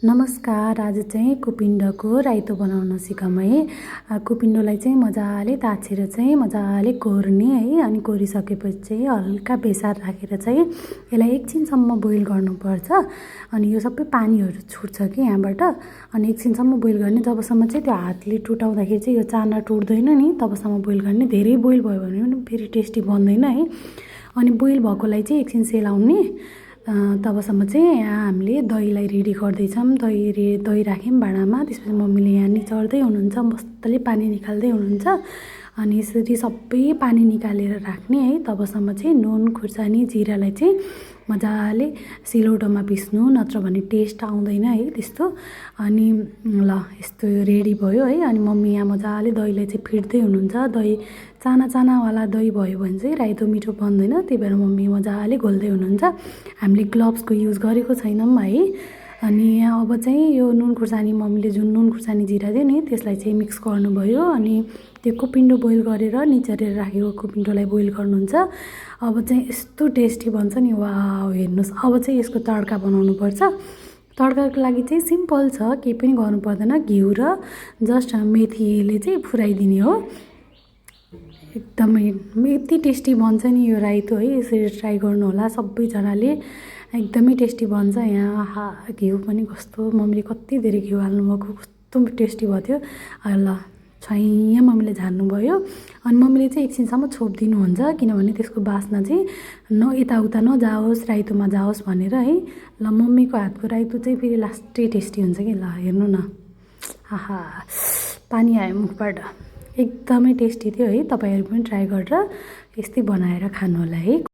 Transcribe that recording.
नमस्कार। आज चाहिँ कुपिन्डको राइतो बनाउन सिकौँ है। कुपिन्डोलाई चाहिँ मजाले ताछेर चाहिँ मजाले कोर्ने है। अनि कोरिसकेपछि चाहिँ हल्का बेसार राखेर चाहिँ यसलाई एकछिनसम्म बोइल गर्नुपर्छ। अनि यो सबै पानीहरू छुट्छ कि यहाँबाट। अनि एकछिनसम्म बोइल गर्ने, जबसम्म चाहिँ त्यो हातले टुटाउँदाखेरि चाहिँ यो चाना टुट्दैन नि तबसम्म बोइल गर्ने। धेरै बोइल भयो भने पनि फेरि टेस्टी बन्दैन है। अनि बोइल भएकोलाई चाहिँ एकछिन सेलाउने। तबसम्म चाहिँ यहाँ हामीले दहीलाई रेडी गर्दैछौँ। दही राख्यौँ भाँडामा। त्यसपछि मम्मीले यहाँ निचोर्दै हुनुहुन्छ, मजाले पानी निकाल्दै हुनुहुन्छ। अनि यसरी सबै पानी निकालेर राख्ने है। तबसम्म चाहिँ नुन खुर्सानी जिरालाई चाहिँ मजाले सिलौटोमा पिस्नु, नत्र भने टेस्ट आउँदैन है त्यस्तो। अनि ल यस्तो रेडी भयो है। अनि मम्मी यहाँ मजाले दहीलाई चाहिँ फिट्दै हुनुहुन्छ। दही चानावाला दही भयो भने चाहिँ राइतो मिठो बन्दैन, त्यही भएर मम्मी मजाले घोल्दै हुनुहुन्छ। हामीले ग्लोभ्सको युज गरेको छैनौँ है। अनि अब चाहिँ यो नुन खुर्सानी, मम्मीले जुन नुन खुर्सानी जिरा दियो नि त्यसलाई चाहिँ मिक्स गर्नुभयो। अनि त्यो कुपिन्डो बोइल गरेर निचोरेर राखेको कुपिन्डोलाई बोइल गर्नुहुन्छ। अब चाहिँ यस्तो टेस्टी बन्छ नि, वाउ हेर्नुहोस्। अब चाहिँ यसको तड्का बनाउनुपर्छ। तड्काको लागि चाहिँ सिम्पल छ, केही पनि गर्नु पर्दैन। घिउ र जस्ट मेथीले चाहिँ फुराइदिने हो। एकदमै यति टेस्टी बन्छ नि यो राइतो है। यसरी ट्राई गर्नु होला सबैजनाले, एकदमै टेस्टी बन्छ। यहाँ घिउ पनि कस्तो, मम्मीले कति धेरै घिउ हाल्नुभएको, कस्तो टेस्टी भयो थियो। ल छैया मम्मीले झान्नुभयो। अनि मम्मीले चाहिँ एकछिनसम्म छोपिदिनुहुन्छ, किनभने त्यसको बास्ना चाहिँ यताउता नजाओस्, राइतोमा जाओस् भनेर है। ल मम्मीको हातको राइतो चाहिँ फेरि लास्टै टेस्टी हुन्छ कि। ल हेर्नु न, आहा पानी आयो मुखबाट। एकदमै टेस्टी थियो है। तपाईँहरू पनि ट्राई गरेर यस्तै बनाएर खानु होला है।